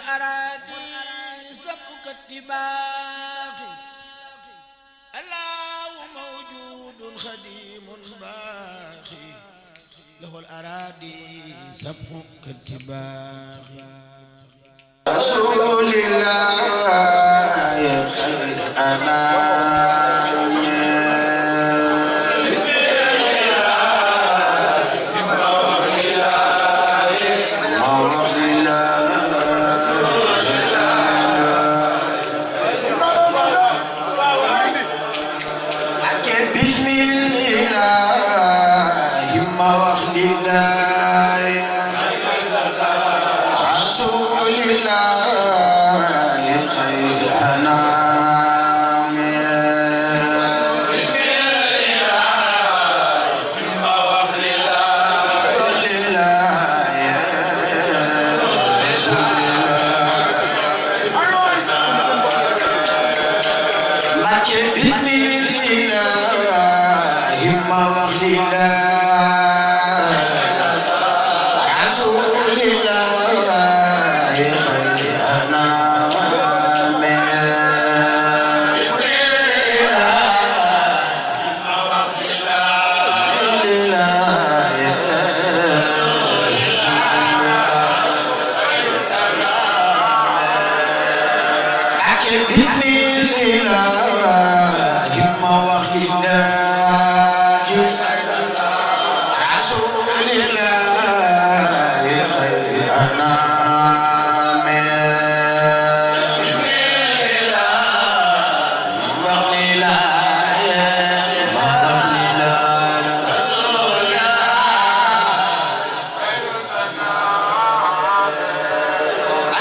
الأراضي سبك اتباع الله موجود خديم باقي له الأراضي سبك اتباع رسول الله خير الأنام بسم الله ما وخل الله رسول الله خير الأنام بسم الله ما وخل الله رسول الله بسم الله ما وخل الله رسول الله خير الأنام بسم الله ما وخل الله رسول الله خير الأنام بسم الله وخل الله ما وخل الله رسول الله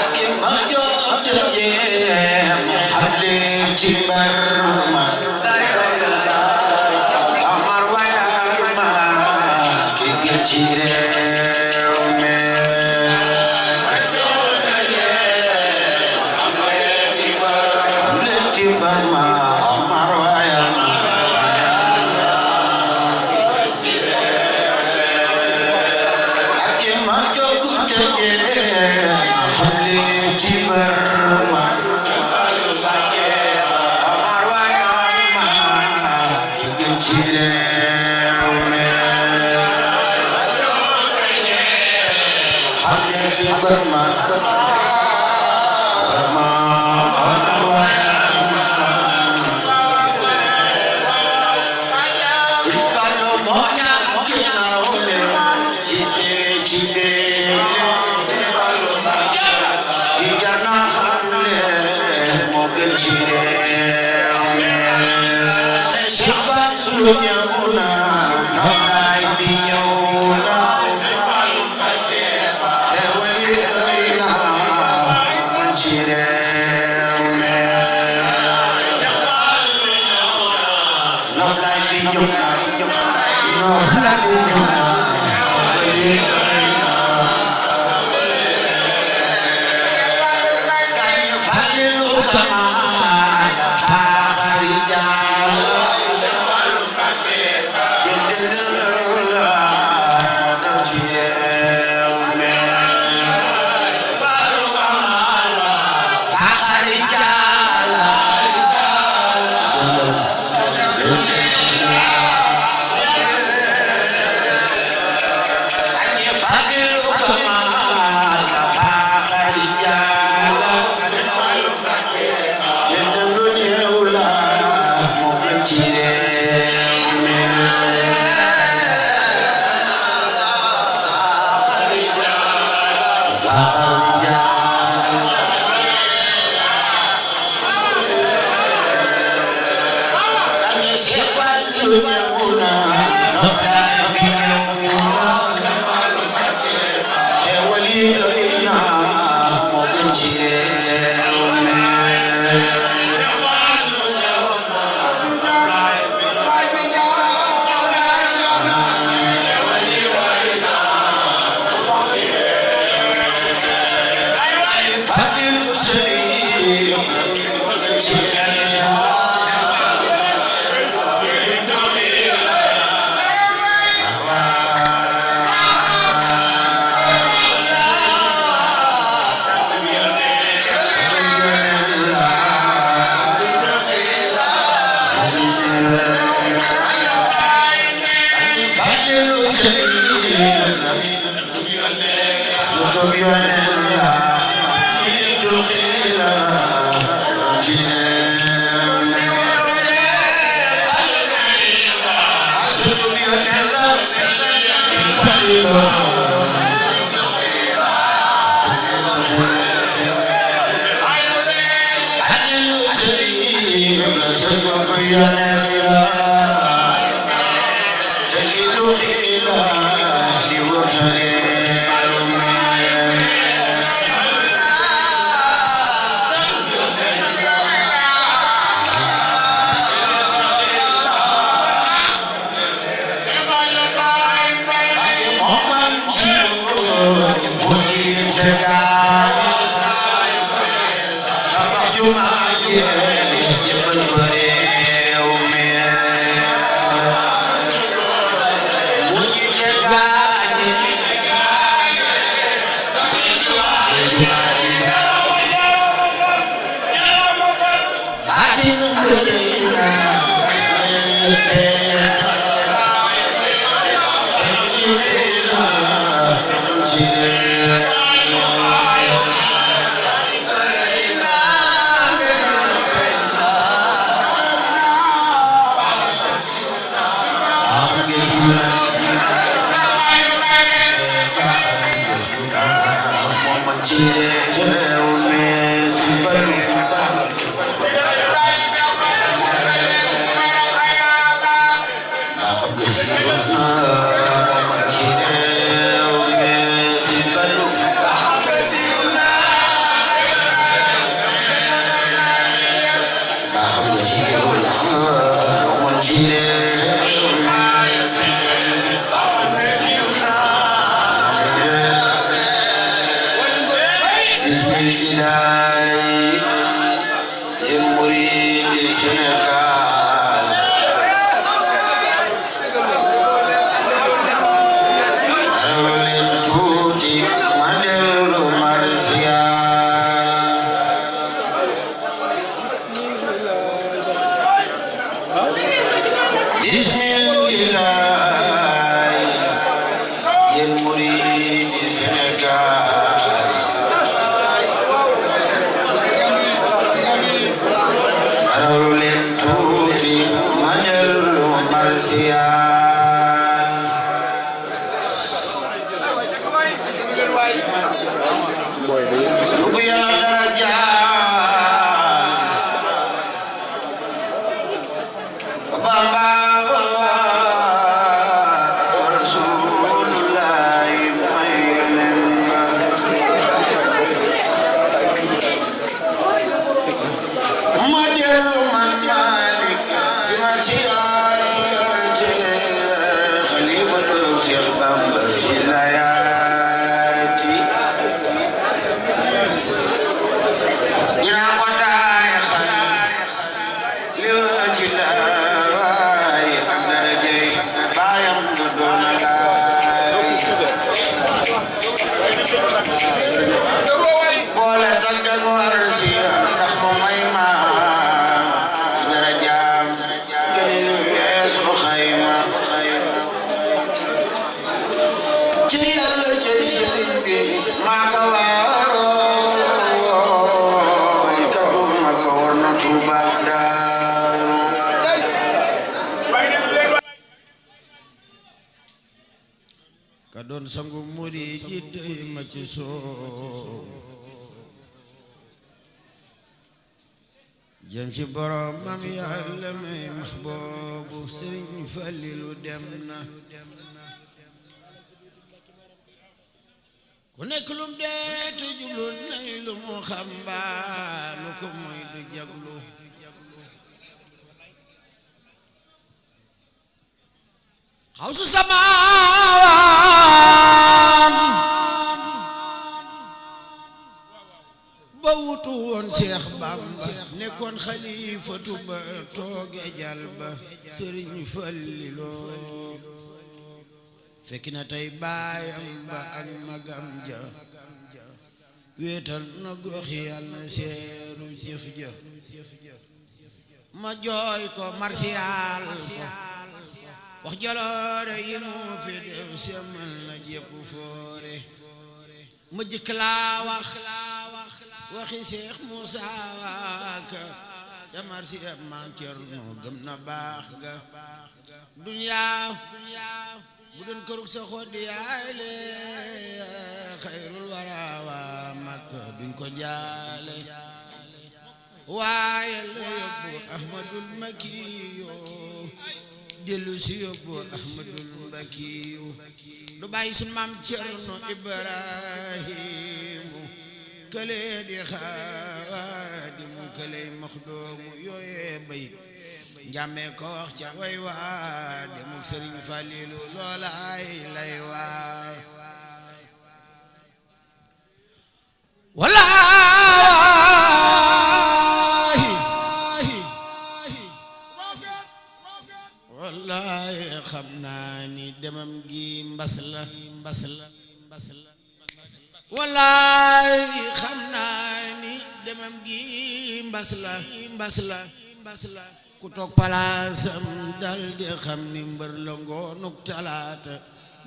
أكيد ما جوت جيم حبلي جبرما أمر ويا ما doon sangu muri ji tey ma ci soo jëm ci boromam Yàlla may mahboobu Sëriñ Falilu dem na ku nekk lum dee te jublu nay lu mu xam mbaa lu ko moy du jaglu xawsu samaawan ba wutu woon Seex Bamba nekkoon xalifatu ba tooge jal ba Sëriñ Fallilu fekk na tey baayam ba ak magam ja wéetal na gox Yàlla seeru jëf ja ma jooy ko marsiyaal ko wax jaloore yi mu fi def semal na jépp foore ma jëkk laa wax waxi Seex Muusaa Ka damar si ab Maam Cerno gëm na baax ga duniyaa bu doon kërug sa xoddi yaay le xayrul waraawa Makka duñ ko jaale waaye la yóbbu Ahmadul Makiyu dellu si yóbbu Ahmadul Makiyu du bàyyi sun Maam Cerno Ibrahimu kële di Xaadimu kële Maxdoomu yooye bayit njàmme ko wax ca way waa demuk Sëriñ Falilu loolaay lay waa wallaahi xam naa ni demam gi mbas la wallaahi xam naa ni demam gi mbas la ku toog palaasam dal di xam ni mbër la ngoonuk talaata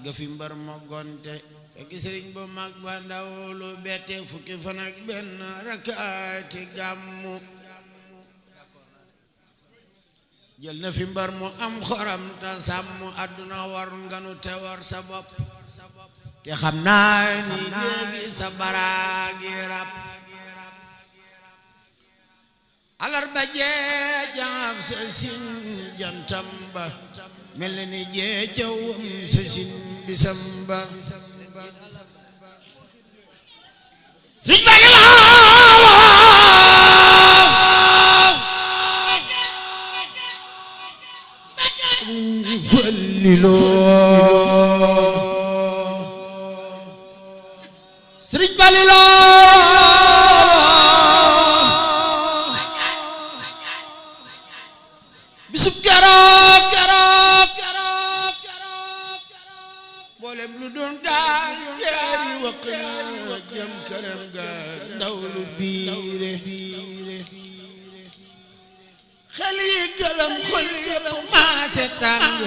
ga fi mbër ma gonte fekk sëriñ bu mag ba ndaw lu bette fukki fan ak benn rakaati gàmmu jël na fi mbër mu am xoram te sàmm àdduna war nganu te war sa bopp te xam naa ni léegi sa baraagi rab alarba jee jaab sa sin jantam ba mel ni jee jawam sa sin bisam ba sëñ ba ngi Sëriñ Fallilu bisub keroog boolem lu doon daal jeeri waq na jëm këram ga ndaw lu biire xel yi gëlëm xol yëpp maase tàng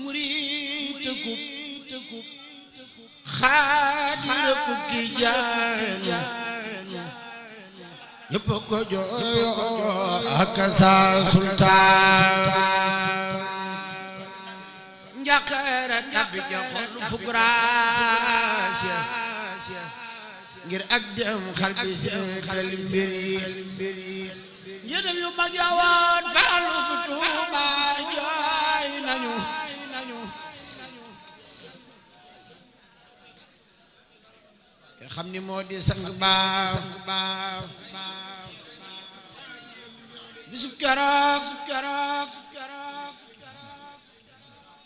murit tëkub xaadira ku ki jaanu ñëpp ko jooyo ak sa sultaan njaqara tabbi ja xol fukraasya ngir ak dem xal bi seetal mbir yi yéen yu mag yawaan faalu bu Tuuba jooy nañu xam ni moo di sang baaw bisub keroog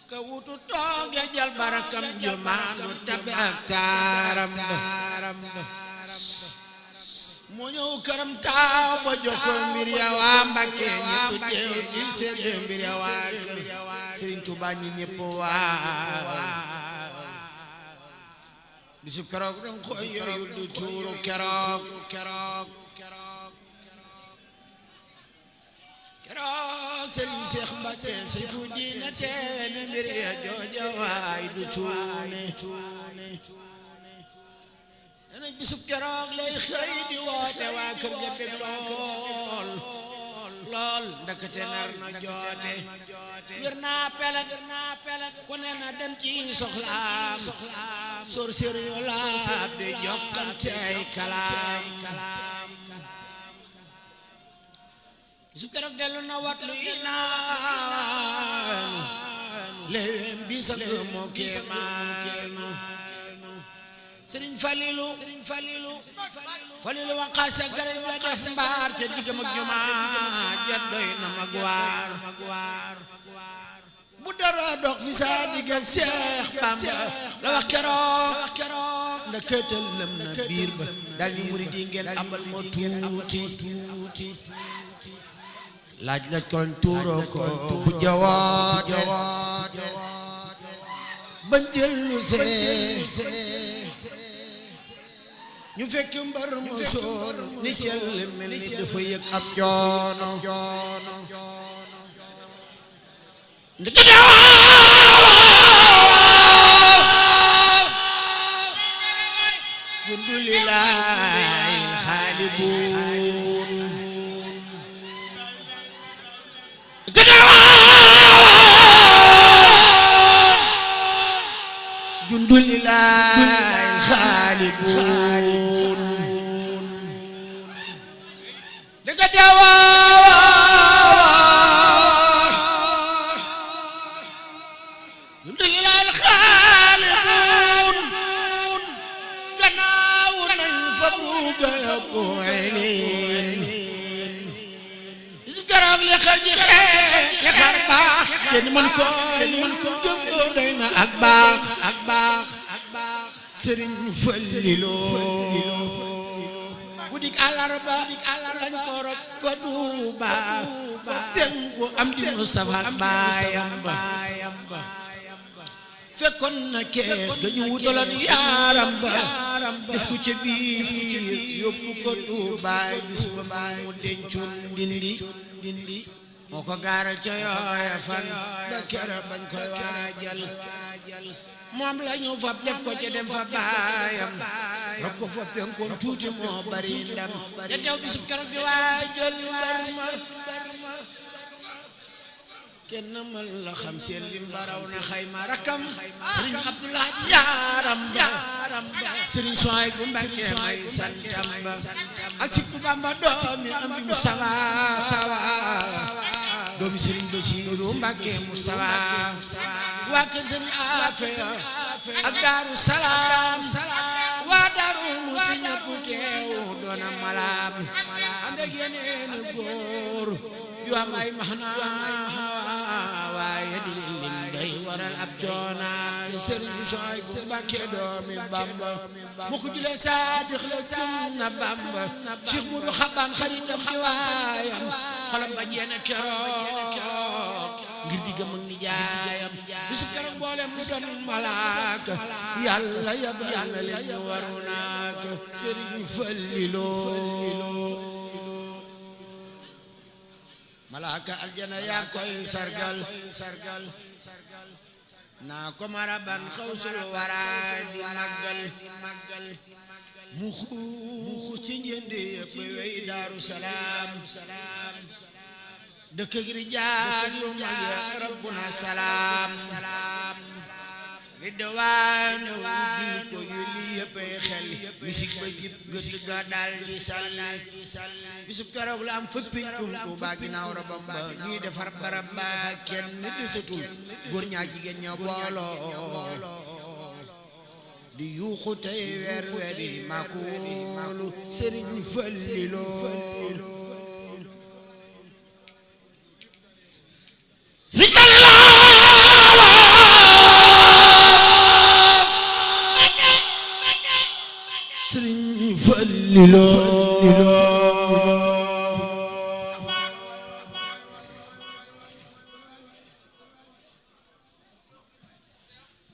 ka wutu tooge jël barakam jumaanu tabe ak taaram moo ñëw këram taaw ba jox ko mbir ya waa Mbàkke ñëpp teew di seede mbir ya waa kër Sëriñ Tuubaa ñi ñëpp waa bisub keroog dang koy yooyu du tuuru keroog Sëriñ Seex Mbàkke si fu diina teene mbir ya jooja waay du tuune dana bisub keroog lay xëy di woote waa kër ga bég lool ndakate nar na joote wér naa pelag ku ne na dem ci soxlaam sor sir yu laab di jokkante ay kalaam bisub keroog dellu na wat lu inaanu léewéem bi sa moo kéemaanu Sëriñ Fallilu waqaasa garab la def mbaar ca diggam ak jumaa ja doy na mag waar bu dara dox fi sa digg ak Seex Bamba la wax keroog nda këtal lëm na biir ba dal ni murid yi ngeen abal moo tuuti laaj kon tuuro ko bu jawaaje bañ dellu see ñu fekk mbar mu soor ni cel mel ni dafa yëg ab joono Alhamdulillahi al-Khalibun Jundulillahi al-Khalibun daga dawa Jundulillahi al-Khalibun gannaaw nañ fa buga ko elin garag li xew ji xeex xar baax kenn mën ko jëm ko doy na ak baax Sëriñ Fallilu guddik àllarba lañ ko rob fa Tuuba fa penku am di Mustafa baayam ba fekkoon na kees ga ñu wutaloon yaaram ba def ko ca biir yóbbu ko Tuuba bis ba mu dencoon dindi moo ko gaaral ca yooya fan ba kera bañ koy waajal moom la ñu fab def ko ca dem fa baayam rob ko fa penkoon tuuti moo bari ndam te teew bisub keroog di waajal barma kenn mën la xam seen lim baraw na xayma rakam Sëriñ Abdoulaye yaaram ba Sëriñ Suhaybu Mbàkke may santam ba ak ci Bamba doomi am di Mustafa doomi Sëriñ Basiiru Mbàkke Mustafa waa kër Sëriñ Afeya ak Daaru Salaam waa Daaru Muti ñëpp teew doona malaam ànd ak yeneen góor yu am ay maxna waaye di lim day waral ab coona Sëriñ Suhaybu Mbàkke doomi Bamba mu ko julee Saadix la gëm na Bamba Cheikh Mudu Xabaan xaritam di waayam xolam ba jeena keroog ngir di gëm ak ni jaayam bisu keroog mboolem lu doon malaaka yàlla yabal na leen ñu waru naaka Sëriñ Fallilu malaaka aljana yaa koy sargal naa ko maraban xawsul wara di màggal mu xuus ci njëndi yëpp wey Daaru Salaam dëkk gi rijaal yu mag ya rabbuna salaam ridwaan ubbil ko yulli yëpp xel misik ba jib gët ga dal di salli bisub keroog la am fëppi kum Tuuba ginnaaw rabam ba ñuy defar barab ba kenn desatul góor ñaa jigéen ña booloo di yuuxu tey weer weeri makoolu Sëriñ Fallilu Sëriñ Fallilu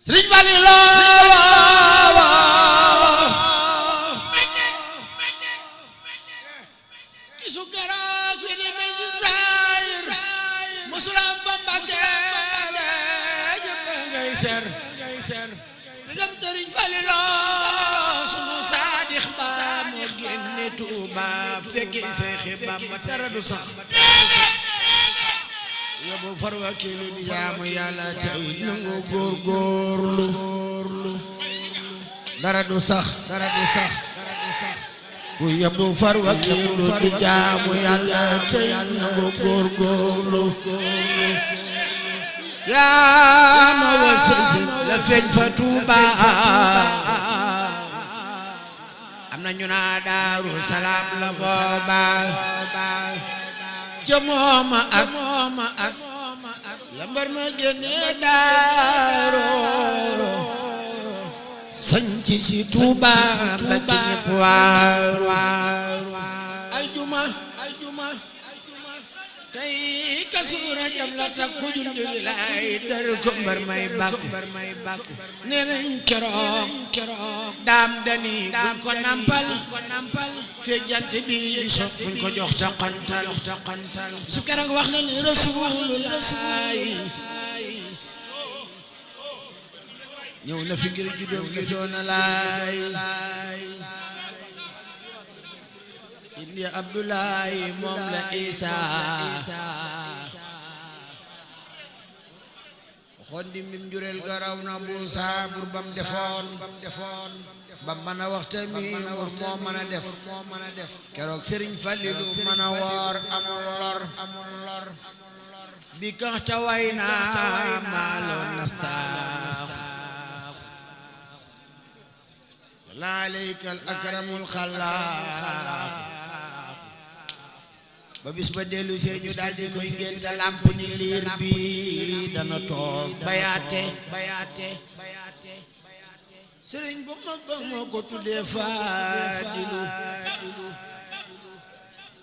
Sëriñ Fallilu kisu garaas wi di mel ci saayir musulam ba Mbàkke ñëpp ngay ser digam Sëriñ Fallilu sunu Saadix ba moo génne Tuuba fekke Seex Bamba dara du sax yóbbu farwakilu di jaamu Yàlla tey nangu góorgóorlu dara du sax ku yóbbu farwakilu di jaamu Yàlla tey nangu góorgóorlu yaa ma wasasin la feeñ fa Tuuba am na ñu naa Daaru Salaam la booba ca mooma at la mbar ma génne Daaru sañci si Tuuba ba ci ñépp waar aljuma tey Kazu Rajab la takku jundulilaay dar ko mbar may bàkku nee nañ keroog daam dani buñ ko nampal fee jant bi so buñ ko jox taqantal su keroog wax na ni Rasulullaay ñëw na fi ngir juddoom gi doona laay indi Abdoulaye moom la Isa waxoon di mbim jureel garaw na buusa bur bam defoon ba mën a waxta mi wur moo mën a def keroog Sëriñ Falilu mën a woor amul lor bi kaxta way naa maaloon nastaax salla alayka al akramul xalaaq ba bis ba dellu see ñu daal di koy génte lamp ni liir bi dana toog bayaate sëriñ bu mag ba moo ko tuddee Faadilu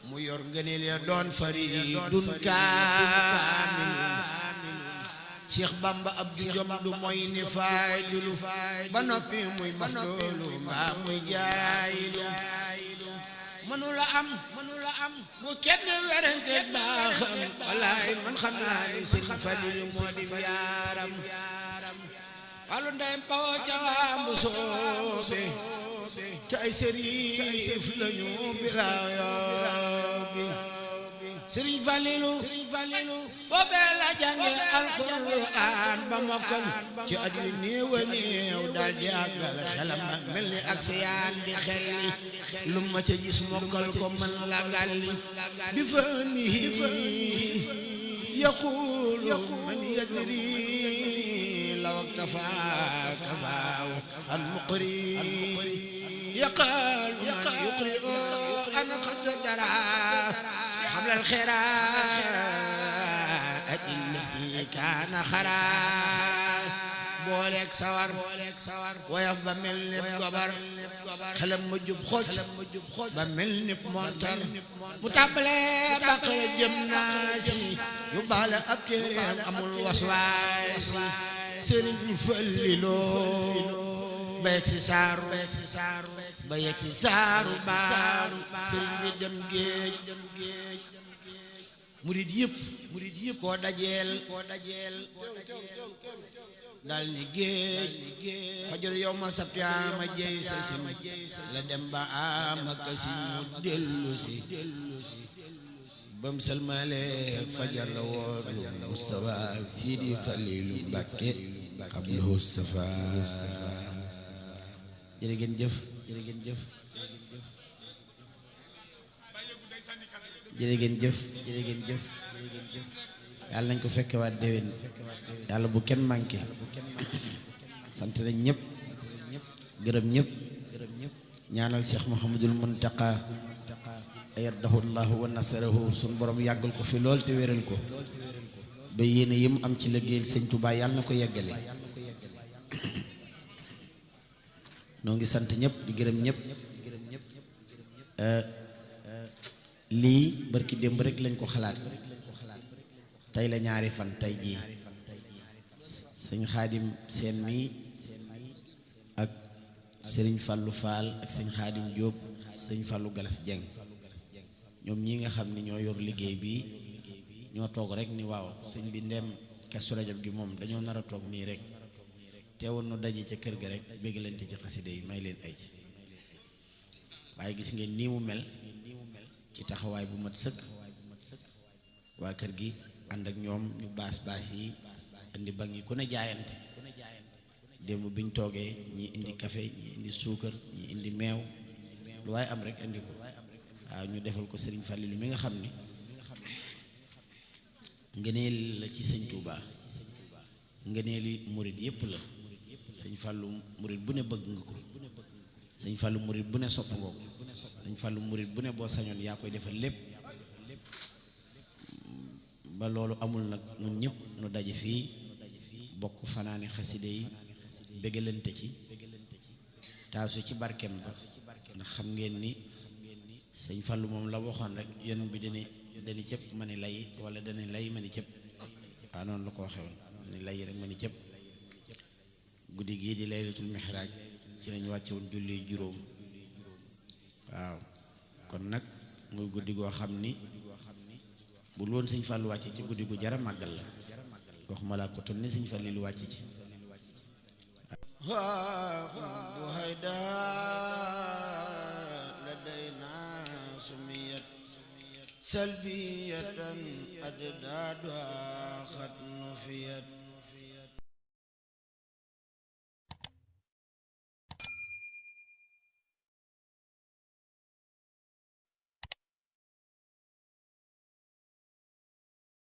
mu yor ngëneel ya doon faridun kaamilu Cheikh Bamba Abdu Jom du moy ni Faadilu ba noppi muy mafdoolu mbaa muy jaayilu mënula am bu kenn werante baaxam walaay man xam naa ni Sëriñ Falilu moo di yaaram walu ndeyam pawo ca waa Mbusoobe te ay sëriif lañu biraayo bi Sëriñ Falilu foofee la jànge alxuraan ba mokkal ci at yu néew a néew daal di àggal xelam mel ni ak siyaan di xelli lu ma ca gis mokkal ko mën la gàlli bi fahmihi yaqulu man yadri law iktafaaka faaw al muqri yaqalu man yuqri an qad dara qabla al xiraat allati kaana xaraa booleeg sawar woyof ba mel ni gobar xelam mu jub xocc ba mel ni montar mu tàmbalee Baqara jëm Naasi yu baale ab téereem amul waswaasi Sëriñ Fallilu ba yegg si saaru baaru sëriñ bi dem géej murid yëpp koo dajeel dal ni géej fajar yow ma sabtiyaama jey sa sin la dem ba ama kasi mu dellu si bam salmale fajar la woolu Mustafa Sidi Falilu Mbàkke qablahu safa jërë ngeen jëf yàlla nañ ko fekke waat déwén yàlla bu kenn manqué sant nañ ñëpp gërëm ñëpp ñaanal Cheikh Mouhamadul Muntaqa ayadahu llahu wa nasarahu sun borom yàggal ko fi lool te wéral ko ba yéene yi mu am ci liggéeyal Sëñ Tuubaa yàlla na ko yeggale noo ngi sant ñëpp di gërëm ñëpp lii barki démb rek lañ ko xalaat tey la ñaari fan tey jii sëñ Xaadim Seen mi ak sëriñ Fallu Faal ak sëñ Xaadim Jóob sëñ Fallu Galas Jeng ñoom ñi nga xam ni ñoo yor liggéey bi ñoo toog rek ni waaw sëñ bi ndem Kazu Rajab gi moom dañoo nar a toog nii rek teewoon nu daje ca kër ga rek béggalante ci xasida yi may leen ay ci waaye gis ngeen nii mu mel ci taxawaay bu mat sëkk waa kër gi ànd ak ñoom ñu baas yi indi bang yi ku ne jaayante démb biñ toogee ñi indi café ñi indi suukar ñi indi meew lu waaye am rek indi ko waaw ñu defal ko Sëriñ Falilu mi nga xam ni ngëneel la ci Sëñ Tuubaa ngëneeli murit yépp la Sëñ Fallu murit bu ne bëgg nga ko Sëñ Fallu murit bu ne sopp nga ko Sëñ Fallu murit bu ne boo sañoon yaa koy defal lépp ba loolu amul nag ñun ñëpp nu daje fii bokk fanaane xaside yi bégalante ci taasu ci barkem ba ndax xam ngeen ni Sëñ Fallu moom la waxoon rek yon bi dani cëpp ma ni lay wala dani lay ma ni cëpp waaw noonu la ko waxee woon ni lay rek ma ni cëpp guddi gii di laylatul mihraaj ci lañu wàcce woon julli juróom waaw kon nag muy guddi goo xam ni bu loon Sëñ Fallu wàcce ci guddi gu jara màggal la wax ma laa ko toll ni Sëñ Fallu lu wàcce ci بهيدا لدينا سميت سلبية أددادها قد نفيت